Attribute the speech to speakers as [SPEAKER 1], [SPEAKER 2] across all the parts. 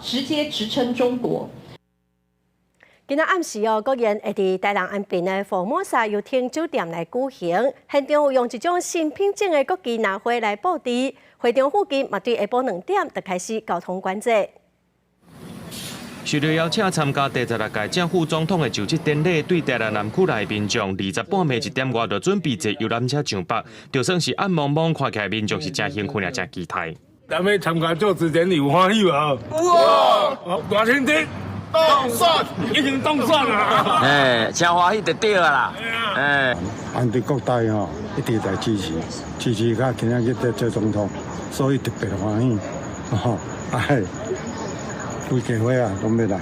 [SPEAKER 1] 直接直稱中國。
[SPEAKER 2] 今仔暗時哦，國宴會佇台南安平的福爾摩沙遊艇酒店來舉行，現場有用一種新品種的國旗藍花來佈置，會場附近嘛對下晡2點就開始交通管制。
[SPEAKER 3] 受到邀請參加第16屆正副總統的就職典禮，對台南南區來民眾20半暝1點外就準備坐遊覽車上北，就算是暗濛濛，看起來民眾是誠興奮也誠期待。
[SPEAKER 4] 咱欲參加就職典禮有歡喜無？有。賴清德當選，已經當選啦！
[SPEAKER 5] 哎，誠歡喜就對啦。哎，
[SPEAKER 6] 安對國大吼一直在支持，支持到今仔日在做總統，所以特別歡喜。吼，哎，規家伙啊，攏欲來。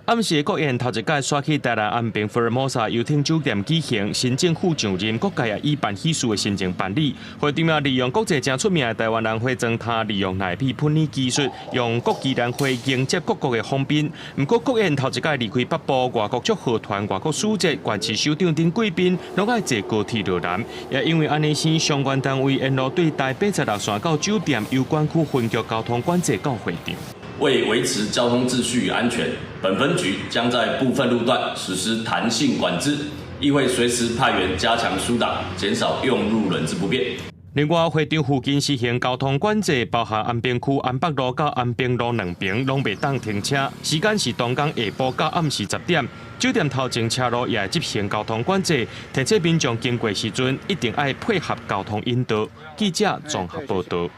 [SPEAKER 3] 暗時國宴頭一擺煞去台南安平福爾摩沙遊艇酒店舉行，新政府上任，各界也以辦喜事的心情辦理。會場也利用國際誠出名的台灣蘭花裝塔，利用納米噴染技術，用國旗蘭花迎接各國的訪賓。毋過國宴頭一擺離開北部，外國祝賀團、外國使節、縣市首長等貴賓，攏愛坐高鐵落南。也因為按呢，相關單位沿路對台86線到酒店遊管區分局交通管制到會場。
[SPEAKER 7] 為維持交通秩序與安全，本分局將在部分路段實施彈性管制，亦會隨時派員加強疏導，減少用路人之不便。
[SPEAKER 3] 另外，會場附近實行交通管制，包含安平區安北路到安平路兩邊攏袂當停車，時間是當工下晡到暗時10點。酒店頭前車路也會執行交通管制，提醒民眾經過時陣一定愛配合交通引導。記者綜合報道。